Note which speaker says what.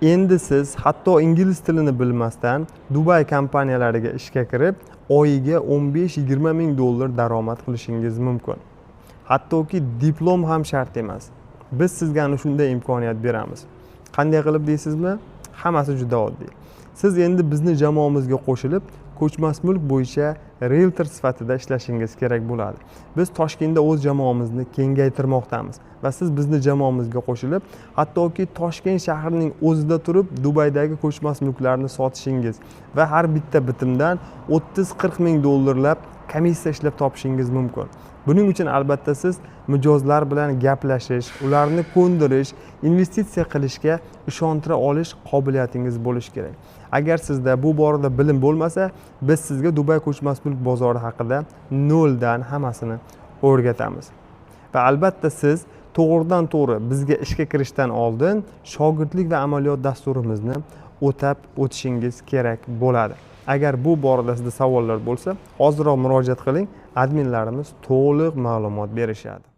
Speaker 1: Endi siz hatto ingliz tilini bilmasdan Dubay kompaniyalariga ishga kirib, oyiga 15-20 ming dollar daromad qilishingiz mumkin. Hattoki diplom ham shart emas. Biz sizga ana shunday imkoniyat beramiz. Qanday qilib deysizmi? Hammasi juda oddiy. Siz endi bizni jamoamizga qo'shilib, ko'chmas mulk bo'yicha rieltor sifatida ishlashingiz kerak bo'ladi. Biz Toshkentda o'z jamoamizni kengaytirmoqdamiz va siz bizni jamoamizga qo'shilib, hattoki Toshkent shahrining o'zida turib Dubaydagi ko'chmas mulklarni sotishingiz va har bitta bitimdan 30-40 ming dollarlab komissiya ishlab topishingiz mumkin. Buning uchun albatta siz mijozlar bilan gaplashish, ularni ko'ndirish, investitsiya qilishga ishontira olish qobiliyatingiz bo'lishi kerak. Agar sizda bu borada bilim bo'lmasa, biz sizga Dubay ko'chmas mulk bozori haqida noldan hammasini o'rgatamiz. Va albatta siz to'g'ridan to'g'ri bizga ishga kirishdan oldin shogirdlik va amaliyot dasturimizni o'tab o'tishingiz kerak bo'ladi. Agar bu borada sizda savollar bo'lsa, hoziroq murojaat qiling, adminlarimiz to'liq ma'lumot berishadi.